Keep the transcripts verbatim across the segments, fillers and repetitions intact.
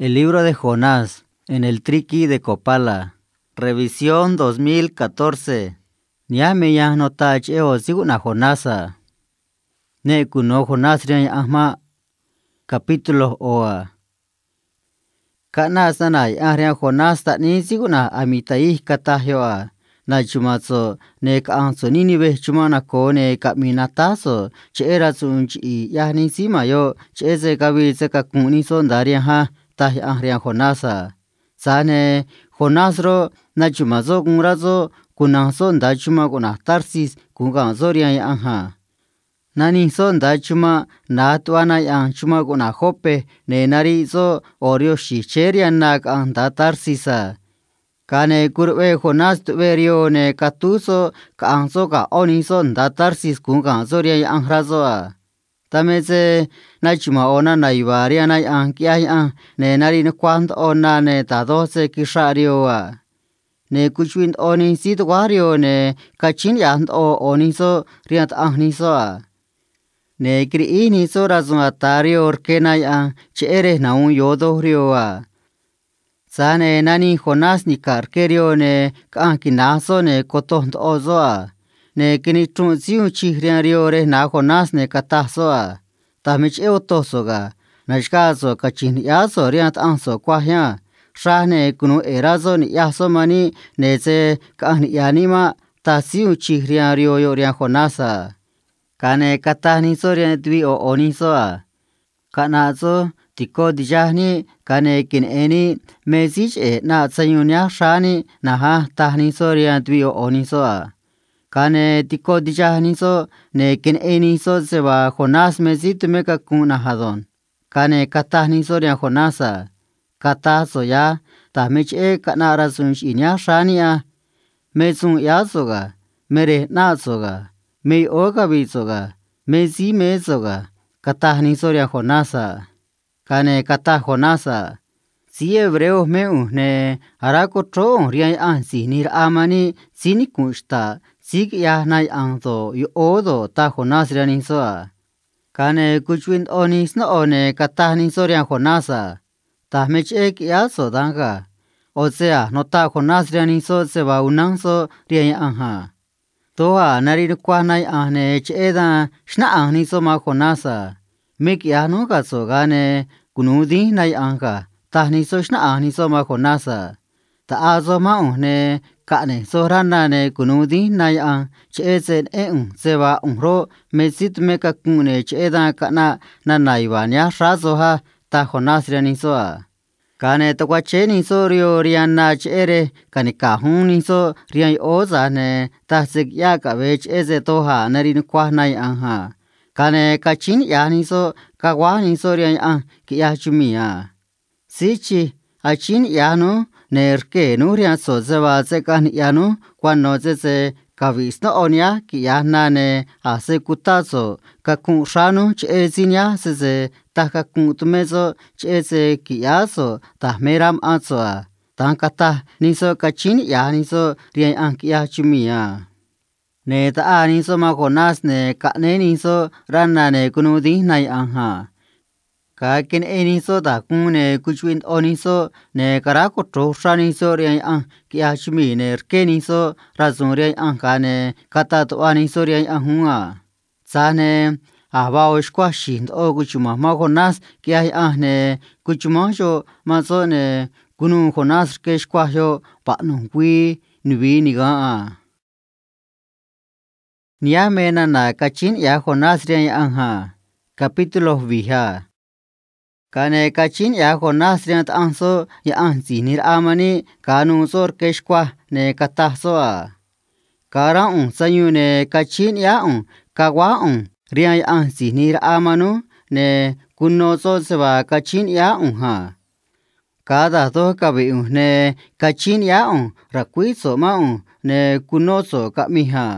El libro de Jonás en el triqui de copala, revisión dos mil catorce. Nihánj me yanj nutaꞌ cheꞌé ꞌo̱ síí cuꞌna̱j Jonás a. Ne cuno̱ Jonás rihaan Yaꞌanj maꞌ. Capítulo ꞌo̱ a. Caꞌnaꞌ snana̱ Yaꞌanj rihaan Jonás taꞌníí síí cuꞌna̱j Amitaí, cataj yoꞌ a: Na̱xuma̱a̱n so̱ꞌ, ne̱ caꞌa̱nj so̱ꞌ Nínive chumanꞌ naco̱o, ne̱ caꞌmi̱i̱ natáj so̱ꞌ cheꞌé rasu̱u̱n chiꞌi̱i̱ ꞌyaj nij síí ma̱n yoꞌ, cheꞌé se cavii se cacu̱nꞌ nij soꞌ nda̱a rihanj á, taj Yaꞌanj rihaan Jonás a. Tza̱j ne̱ Jonás roꞌ, naxuma̱a̱n soꞌ guun rá soꞌ cuna̱nj soꞌ nda̱a chumanꞌ cuꞌna̱j Tarsis gu̱un ga̱nꞌ soꞌ rihaan Yaꞌanj a. Nanij soꞌ nda̱a chumanꞌ, na̱j tuꞌva na yaꞌa̱nj chumanꞌ cuꞌna̱j Jope, ne̱ nariꞌ soꞌ ꞌo̱ rio̱j xi̱j chéé rihaan na caꞌa̱nj nda̱a Tarsis a. Ga̱a ne̱ curuꞌvee Jonás tuꞌvee rihoo, ne̱ catúj soꞌ caꞌa̱nj soꞌ ga̱ ꞌó nij soꞌ nda̱a Tarsis gu̱un ga̱nꞌ soꞌ rihaan Yaꞌanj, rá soꞌ a. Dan me se naxuma̱a̱n ꞌo̱ nana̱ yuva̱a̱ rihaan na yaꞌa̱nj, quiꞌyaj Yaꞌanj, ne̱ nariꞌ nucuaj ndoꞌo na, ne̱ da̱j doj se quixraꞌ rihoo a. Ne̱ cuchuꞌviꞌ ndoꞌo nij síí tuguáj rihoo, ne̱ cachíín niꞌya̱j ndoꞌo ꞌo̱ nij soꞌ rihaan taꞌanj nij soꞌ a. Ne̱ quiriꞌíj nij soꞌ rasu̱u̱n ata̱ rihoo rque na yaꞌa̱nj cheꞌé rej nahu̱un yo̱o doj rihoo a. Tza̱j ne̱ nanij Jonás nica̱ rque rihoo, ne̱ caꞌanj quina̱j soꞌ, ne̱ cotoj ndoꞌo soꞌ a. Ne̱ quinichrunꞌ síí uun chij rihaan rihoo rej na̱j Jonás, ne̱ cataj soꞌ a: Da̱j me cheꞌé otoj so̱ꞌ ga̱. Na̱xagaa so̱ꞌ cachi̱nj ni̱ꞌyáá so̱ꞌ rihaan taꞌanj so̱ꞌ cuaj yánj. Xraj, ne̱ cunu̱u ꞌe̱e̱ rá soꞌ ni̱ꞌyaj soꞌ man níꞌ, ne̱ se̱ caꞌanj niꞌya̱ níꞌ maꞌ, taj síí uun chij rihaan rihoo yoꞌ rihaan Jonás a. Ga̱a ne̱ cataj nij soꞌ rihaan tuviꞌ ꞌo̱ ꞌo̱ nij soꞌ a: Caꞌna̱ꞌ soj, ti̱coj ti̱xaj níꞌ, ga̱a ne̱ queneꞌe̱n níꞌ me síí cheꞌe̱ ꞌnaꞌ sayuun nihánj xráá níꞌ na̱nj á, taj nij soꞌ rihaan tuviꞌ ꞌo̱ ꞌo̱ nij soꞌ a. Ga̱a ne̱ tico ti̱xaj nij soꞌ, ne̱ queneꞌen nij soꞌ se vaa Jonás me síí tumé cacunꞌ na̱nj ado̱nj. Ga̱a ne̱ cataj nij soꞌ rihaan Jonás a: Cata̱j so̱ꞌ ya̱j, da̱j me cheꞌé caꞌnaꞌ rasu̱u̱n chiꞌi̱i̱ nihánj xráá níꞌ á. Me suun ꞌyáá so̱ꞌ ga̱. Me rej ꞌnáꞌ so̱ꞌ ga̱. Me yoꞌóó cavi̱ꞌ so̱ꞌ ga̱. Me síí meé so̱ꞌ ga̱, cataj nij soꞌ rihaan Jonás a. Ga̱a ne̱ cataj Jonás a: Síí hebreo mé ꞌu̱nj, ne̱ arácuchróó ꞌu̱nj rihaan Yaꞌanj Si̱j ꞌNi̱j Raꞌa man níꞌ síí nicu̱nꞌ xta̱ꞌ síí quiꞌyaj na yaꞌa̱nj do̱ꞌ, yoꞌóó do̱ꞌ, taj Jonás rihaan nij soꞌ a. Ga̱a ne̱ cuchuꞌviꞌ ndoꞌo nij snóꞌo, ne̱ cataj nij soꞌ rihaan Jonás a: Da̱j me cheꞌé quiꞌyáá so̱ꞌ da̱nj ga̱. ꞌO̱ se a̱j nutaꞌ Jonás rihaan nij soꞌ se vaa unánj soꞌ rihaan Yaꞌanj a. Doj a̱ nariꞌ nucuaj na yaꞌa̱nj, ne̱ cheꞌé dan xnáꞌanj nij soꞌ man Jonás a: Me quiꞌya̱j núj ga̱ so̱ꞌ, ga̱a ne̱ cunu̱u dínj na yaꞌa̱nj ga̱, taj nij soꞌ xnáꞌanj nij soꞌ man Jonás a. Ta̱ꞌaa soj mán ꞌu̱nj, ne̱ caꞌne̱j soj rá na, ne̱ cunu̱u dínj na yaꞌa̱nj, cheꞌé se neꞌén ꞌu̱nj se vaa ꞌu̱nj roꞌ, me síí tumé cacunꞌ, ne̱ cheꞌé dan caꞌnaꞌ nana̱ yuva̱a̱ nihánj xráá soj á, taj Jonás rihaan nij soꞌ a. Ga̱a ne̱ tucuachéé nij soꞌ rihoo rihaan na cheꞌé rej ca̱nica̱j uún nij soꞌ rihaan yoꞌóó, tza̱j ne̱ taj se quiꞌyáꞌ caꞌve̱e cheꞌé se doj a̱ nariꞌ nucuaj na yaꞌa̱nj a. Ga̱a ne̱ cachíín niꞌya̱j nij soꞌ caguáj nij soꞌ rihaan Yaꞌanj quiꞌyaj chumii̱ a: Síí chij, achíín niꞌya̱j núj, ne̱ rquee̱ núj rihaan so̱ꞌ se vaa se̱ caꞌanj niꞌya̱ núj cuano̱ sese cavi̱ꞌ snóꞌo nihánj quiꞌya̱j na, ne̱ a̱j se cutáꞌ so̱ꞌ cacunꞌ xráá núj cheꞌé síí nihánj sese taj cacunꞌ tumé soꞌ cheꞌé se qui̱ꞌyáá so̱ꞌ da̱j me rá ma̱ꞌán so̱ꞌ a. Da̱nj cataj nij soꞌ cachíín niꞌya̱j nij soꞌ rihaan Yaꞌanj quiꞌyaj chumii̱ a. Ne̱ taꞌaa nij soꞌ man Jonás, ne̱ caꞌnéé nij soꞌ rá na, ne̱ cunuu dínj na yaꞌa̱nj a. Ga̱a queneꞌen nij soꞌ da̱j guun, ne̱ cuchuꞌviꞌ ndoꞌo nij soꞌ, ne̱ caráj cochro̱j uxrá nij soꞌ rihaan Yaꞌanj quiꞌyaj chumii̱, ne̱ rqué nij soꞌ rasu̱u̱n rihaan Yaꞌanj, ga̱a ne̱ cataꞌ tuꞌva nij soꞌ rihaan Yaꞌanj uún a. Tza̱j ne̱ a̱j vaa ꞌo̱ xcuaj xi̱j ndoꞌo cuchuma̱nj man Jonás quiꞌyaj Yaꞌanj, ne̱ cuchumánj xoꞌ man soꞌ, ne̱ cunuû Jonás rque xcuaj yoꞌ vaꞌnu̱j güii nuvi̱i niga̱nꞌ a. Nihánj me nana̱ cachíín niꞌya̱j Jonás rihaan Yaꞌanj a. Capítulo vi̱j a. Ga̱a ne̱ cachíín niꞌya̱j Jonás rihaan Taꞌanj soꞌ, Yaꞌanj Si̱j ꞌNi̱j Raꞌa man níꞌ, ga̱a nuû soꞌ rque xcuaj, ne̱ cataj soꞌ a: Ga̱a rá ꞌu̱nj sayuun, ne̱ cachíín niꞌyáá ꞌu̱nj caguáj ꞌu̱nj rihaan Yaꞌanj Si̱j ꞌNi̱j Raꞌa man núj, ne̱ cuno soꞌ se vaa cachíín niꞌyáá ꞌu̱nj a. Ga̱a da̱j doj cavi̱ꞌ ꞌu̱nj, ne̱ cachíín niꞌyáá ꞌu̱nj ra̱cuíj so̱ꞌ mán ꞌu̱nj, ne̱ cunó so̱ꞌ caꞌmij a.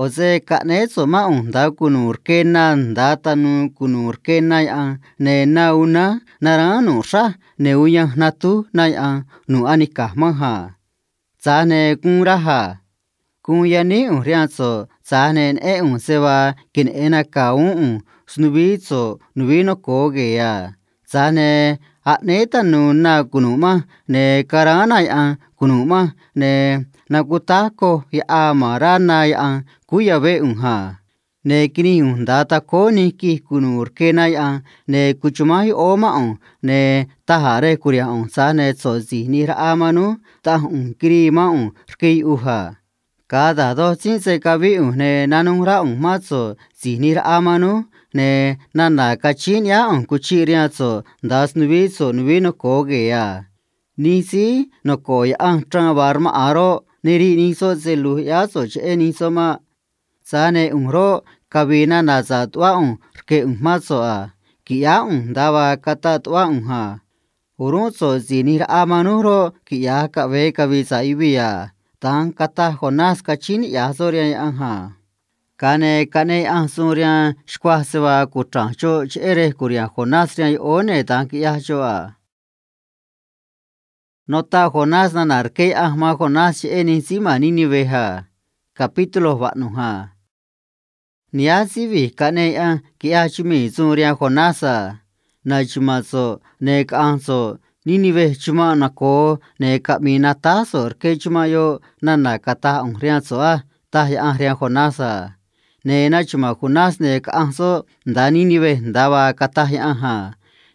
ꞌO̱ se caꞌnéé so̱ꞌ mán ꞌu̱nj nda̱a cunu̱u̱ rque na nda̱a tanu̱u̱ cunu̱u̱ rque na yaꞌa̱nj, ne̱ na unánj naráán nu̱ꞌ xráj, ne̱ uun yanj natúj na yaꞌa̱nj nu̱ꞌ anica̱j manj a. Tza̱j ne̱ guun raj a. Guun yaníj ꞌu̱nj rihaan so̱ꞌ, tza̱j ne̱ neꞌén ꞌu̱nj se vaa queneꞌe̱n naca̱ uún ꞌu̱nj snuvií so̱ꞌ nuvií noco̱o gue̱e̱ a. Tza̱j ne̱ aꞌnéé tanu̱u̱ na cunu̱ꞌ manj, ne̱ caráán na yaꞌa̱nj cunu̱ꞌ manj, ne̱ nacutáj coj yaꞌaa ma̱n rá na yaꞌa̱nj cúú yavé ꞌu̱nj a. Ne̱ quinij ꞌu̱nj nda̱a tacóó nij quij cunu̱u̱ rque na yaꞌa̱nj, ne̱ cuchumán yoꞌóó mán ꞌu̱nj, ne̱ taj a̱ rej cu̱riha̱nj ꞌu̱nj, tza̱j ne̱ so̱ꞌ Si̱j ꞌNi̱j Raꞌa man núj Taꞌanj ꞌu̱nj quirii mán ꞌu̱nj rque yuꞌuj a. Ga̱a da̱j doj tzínꞌ se̱ cavíꞌ ꞌu̱nj, ne̱ nanuj rá ꞌu̱nj mán so̱ꞌ Si̱j ꞌNi̱j Raꞌa man núj, ne̱ nana̱ cachíín ni̱ꞌyáá ꞌu̱nj cuchiꞌ rihaan so̱ꞌ nda̱a snuvií so̱ꞌ nuvií noco̱o gue̱e̱ a. Nij síí noco̱ꞌ Yaꞌanj chraan vaa rmaꞌa̱n roꞌ, ne riꞌ nij soꞌ se lu̱j ꞌyáá so̱ꞌ cheꞌé nij soꞌ maꞌ. Tza̱j ne̱ ꞌu̱nj roꞌ, cavi̱i̱ nana̱ sa̱ꞌ tuꞌvá ꞌu̱nj rque̱ ꞌu̱nj mán so̱ꞌ a. Qui̱ꞌyáá ꞌu̱nj nda̱a vaa cataꞌ tuꞌvá ꞌu̱nj a. O̱rúnꞌ so̱ꞌ Si̱j ꞌNi̱j Raꞌa man núj roꞌ, quiꞌya̱j caꞌve̱e cavi̱i̱ sa̱ꞌ yuvii̱ a. Da̱nj cataj Jonás cachíín niꞌya̱j soꞌ rihaan Yaꞌanj a. Ga̱a ne̱ caꞌneꞌ Yaꞌanj suun rihaan xcuaj se vaa cuchra̱nj xoꞌ cheꞌé rej cu̱riha̱nj Jonás rihaan yoꞌóó, ne̱ da̱nj quiꞌyaj xoꞌ a. Notaꞌ Jonás nana̱ rqué Yaꞌanj man Jonás cheꞌé nij síí ma̱n Nínive a. Nihánj síí vi̱j caꞌneꞌ Yaꞌanj quiꞌyaj chumii̱ suun rihaan Jonás a: Na̱xuma̱a̱n so̱ꞌ, ne̱ caꞌa̱nj so̱ꞌ Nínive chumanꞌ noco̱o, ne̱ caꞌmi̱i̱ natáj so̱ꞌ rque chumanꞌ yoꞌ nana̱ cata̱j ꞌu̱nj rihaan so̱ꞌ á, taj Yaꞌanj rihaan Jonás a. Ne̱ naxuma̱a̱n Jonás, ne̱ caꞌanj soꞌ nda̱a Nínive nda̱a vaa cataj Yaꞌanj a.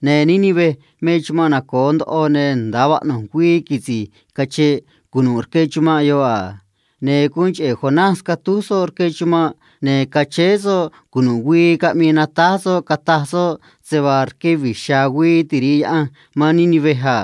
Ne̱ Nínive me chumanꞌ noco̱o ndoꞌo, ne̱ nda̱a vaꞌnu̱j güii quisi̱j cacheꞌ cunu̱ꞌ rque chumanꞌ yoꞌ a. Ne̱ guun cheꞌe̱ Jonás catúj soꞌ rque chumanꞌ, ne̱ cachéé soꞌ cunu̱ꞌ güii caꞌmii natáj soꞌ, cataj soꞌ se vaa rque vi̱j xa̱a̱ güii tiri̱ꞌ Yaꞌanj man Nínive a.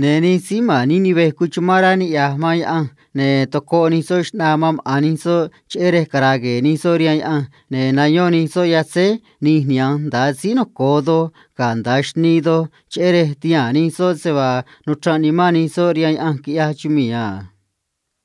Ne̱ nij síí ma̱n Nínive cuchumán rá niꞌya̱j man Yaꞌanj, ne̱ tocoꞌ nij soꞌ xꞌnaa man maꞌa̱n nij soꞌ cheꞌé rej cara̱a̱ gue̱e̱ nij soꞌ rihaan Yaꞌanj, ne̱ nayón nij soꞌ yatzéj nij niha̱nj nda̱a síí noco̱o doj ga̱ nda̱a xnii doj, cheꞌé rej tihaa̱n nij soꞌ se vaa nuchra̱nꞌ nimán nij soꞌ rihaan Yaꞌanj, quiꞌyaj chumii̱ a.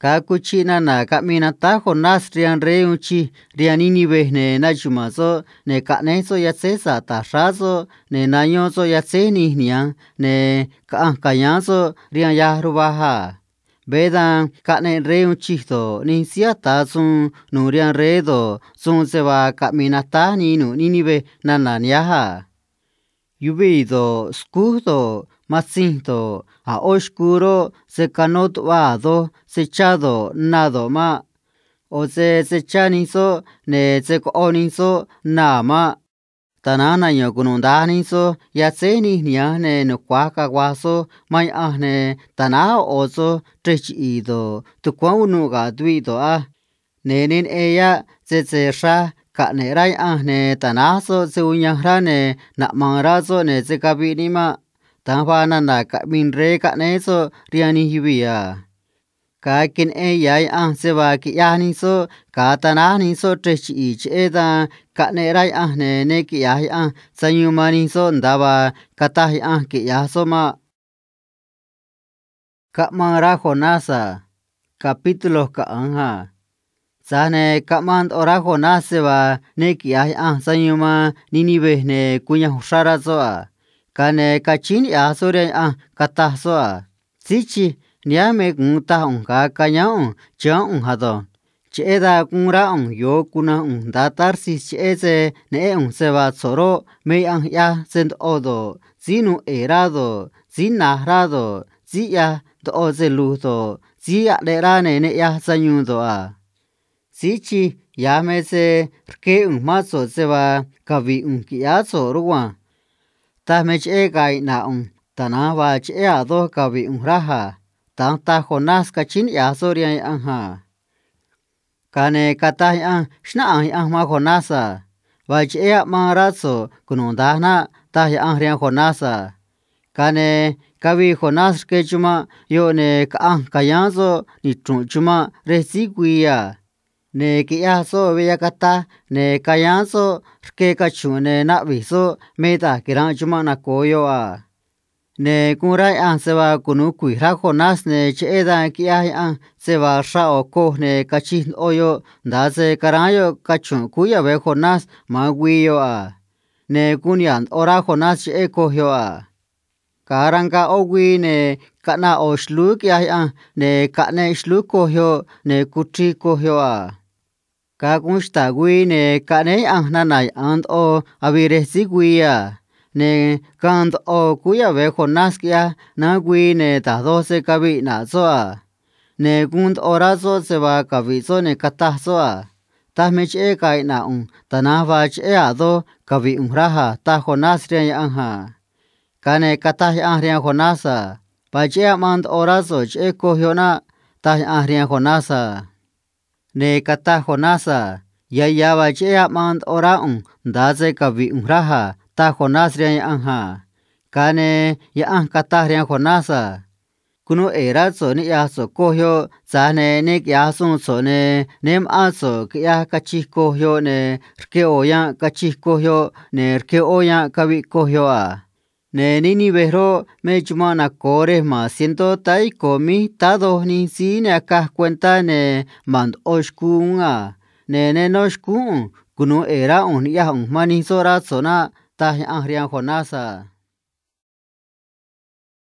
Ga̱a cuchiꞌ nana̱ caꞌmii natáj Jonás rihaan rey uun chij rihaan Nínive, ne̱ naxuma̱a̱n soꞌ, ne̱ caꞌnéj soꞌ yatzéj sa̱ꞌ ta̱j xráá soꞌ, ne̱ nayón soꞌ yatzéj nij niha̱nj, ne̱ caꞌanj ca̱yáán soꞌ rihaan yaj ruvaj a. Veé dan, caꞌneꞌ rey uun chij do̱ꞌ, nij síí ata̱ suun nu̱u̱ rihaan rey do̱ꞌ, suun se vaa caꞌmi̱i̱ natáj nii nu̱ꞌ Nínive nana̱ nihánj a. Yuvii̱ do̱ꞌ, scúj do̱ꞌ, matzinj do̱ꞌ, a̱ ꞌó xcuu roꞌ, se̱ canó tuꞌva a̱ doj se chá do̱ꞌ, na do̱ꞌ maꞌ. ꞌO̱ se se̱ chá nij soꞌ, ne̱ se̱ coꞌo nij soꞌ na a̱ maꞌ. Tana̱nj nayo̱n cunuda̱nj nij soj yatzéj nij niha̱nj, ne̱ nucua̱j cagua̱j soj man Yaꞌanj, ne̱ tanáj ꞌo̱ ꞌo̱ soj chrej chiꞌi̱i̱ do̱ꞌ, tucuáán unuꞌ ga̱ tuviꞌ do̱ꞌ á. Ne̱ ne neꞌen yaꞌ sese xraj caꞌne̱ꞌ rá Yaꞌanj, ne̱ tanáj soꞌ se uun yanj rá, ne̱ naꞌma̱a̱n rá soꞌ, ne̱ se̱ caviꞌ níꞌ maꞌ. Da̱nj vaa nana̱ caꞌmii rey caꞌnéé soꞌ rihaan nij yuvii̱ a. Ga̱a queneꞌen ya̱ Yaꞌanj se vaa quiꞌyaj nij soꞌ ga̱a tanáj nij soꞌ chrej chiꞌi̱i̱, cheꞌé dan caꞌneꞌ rá Yaꞌanj, ne̱ ne quiꞌya̱j Yaꞌanj sayuun man nij soꞌ nda̱a vaa cataj Yaꞌanj quiꞌya̱j soꞌ maꞌ. Caꞌmaan rá Jonás a. Capítulo caꞌa̱nj a. Tza̱j ne̱ caꞌmaan ndoꞌo rá Jonás se vaa ne quiꞌya̱j Yaꞌanj sayuun man Nínive, ne̱ cuyanj uxrá rá soꞌ a. Ga̱a ne̱ cachíín niꞌya̱j soꞌ rihaan Yaꞌanj, cataj soꞌ a: Síí chij, nihánj me gu̱un taj ꞌu̱nj ga̱a cayáán ꞌu̱nj chiháán ꞌu̱nj ado̱nj. Cheꞌé dan guun rá ꞌu̱nj yo̱o cuna̱nj ꞌu̱nj nda̱a Tarsis, cheꞌé se neꞌén ꞌu̱nj se vaa so̱ꞌ roꞌ, me yaꞌanj ꞌyaj se ndoꞌo do̱ꞌ, síí nuu ꞌe̱e̱ rá do̱ꞌ, síí naj rá do̱ꞌ, síí ꞌyaj ndoꞌo se lu̱j do̱ꞌ, síí aꞌneꞌ rá ne̱ ne ꞌyaj sayuun do̱ꞌ a. Síí chij, ya̱j me se rqué ꞌu̱nj mán so̱ꞌ se vaa cavi̱ꞌ ꞌu̱nj qui̱ꞌyáá so̱ꞌ rugua̱nj. Taj me cheꞌé ga̱a̱ iꞌna̱ꞌ ꞌu̱nj tana̱nj vaa cheꞌé a̱ doj cavi̱ꞌ ꞌu̱nj, raj a. Da̱nj taj Jonás cachíín niꞌya̱j soꞌ rihaan Yaꞌanj a. Ga̱a ne̱ cataj Yaꞌanj xnáꞌanj Yaꞌanj man Jonás a: Vaa cheꞌé aꞌmaan rá so̱ꞌ cunuda̱nj naꞌ, taj Yaꞌanj rihaan Jonás a. Ga̱a ne̱ cavii Jonás rque chumanꞌ yoꞌ, ne̱ caꞌanj ca̱yáán soꞌ nichru̱nꞌ chumanꞌ rej síí güii a. Ne̱ quiꞌyaj soꞌ veꞌ yacataj, ne̱ cayáán soꞌ rque cachu̱nꞌ, ne̱ naꞌvi̱j soꞌ me da̱j quira̱nꞌ chumanꞌ naco̱o yoꞌ a. Ne̱ guun rá Yaꞌanj se vaa cunu̱u cui̱j rá Jonás, ne̱ cheꞌé dan quiꞌyaj Yaꞌanj se vaa xraꞌ ꞌo̱ coj, ne̱ cachij ndoꞌo yoꞌ nda̱a se caráán yoꞌ cachu̱nꞌ cúú yave̱ Jonás ma̱an güii yoꞌ a. Ne̱ guun niha̱ꞌ ndoꞌo rá Jonás cheꞌé coj yoꞌ a. Ga̱a rangaꞌ ꞌó güii, ne̱ caꞌnaꞌ ꞌo̱ xlúú quiꞌyaj Yaꞌanj, ne̱ caꞌneꞌ xlúú coj yoꞌ, ne̱ cuchri̱j coj yoꞌ a. Ga̱a guun xta̱ꞌ güii, ne̱ caꞌnéé Yaꞌanj nana̱ yaꞌa̱an ndoꞌo avii rej síí güii a. Ne̱ gaan ndoꞌo cúú yave̱ Jonás, quiꞌyaj náán güii, ne̱ da̱j doj se caviꞌ iꞌna̱ꞌ soꞌ a. Ne̱ guun ndoꞌo rá soꞌ se vaa cavi̱ꞌ soꞌ, ne̱ cataj soꞌ a: “Taj me cheꞌé ga̱a̱ iꞌna̱ꞌ ꞌu̱nj tana̱nj vaa cheꞌé a̱ doj cavi̱ꞌ ꞌu̱nj, raj a”, taj Jonás rihaan Yaꞌanj a. Ga̱a ne̱ cataj Yaꞌanj rihaan Jonás a: “Vaa cheꞌé aꞌmaan ndoꞌo rá so̱ꞌ cheꞌé coj yoꞌ naꞌ”, taj Yaꞌanj rihaan Jonás a. Ne̱ cataj Jonás a: “Ya̱ ya̱ vaa cheꞌé aꞌmaan ndoꞌo rá ꞌu̱nj nda̱a se cavi̱ꞌ ꞌu̱nj, raj a”, taj Jonás rihaan Yaꞌanj a. Ga̱a ne̱ Yaꞌanj cataj rihaan Jonás a: “Cunuu ꞌe̱e̱ rá so̱ꞌ niꞌya̱j so̱ꞌ coj yoꞌ, tza̱j ne̱ ne quiꞌya̱j suun so̱ꞌ, ne̱ né ma̱ꞌán so̱ꞌ quiꞌyaj cachij coj yoꞌ, ne̱ rque ꞌo̱ yanꞌ cachij coj yoꞌ, ne̱ rque ꞌó yanꞌ caviꞌ coj yoꞌ a. Ne̱ Nínive roꞌ, me chumanꞌ naco̱o rej ma̱n cientó táá ico̱ míj táá doj nij síí ne acaj cuentá, ne̱ ma̱n ndoꞌo xcuu uún a. Ne̱ ne nó xcúún ꞌu̱nj cunu̱u ꞌe̱e̱ rá ꞌu̱nj ni̱ꞌyaj ꞌu̱nj man nij soꞌ, rá so̱ꞌ naꞌ”, taj Yaꞌanj rihaan Jonás a.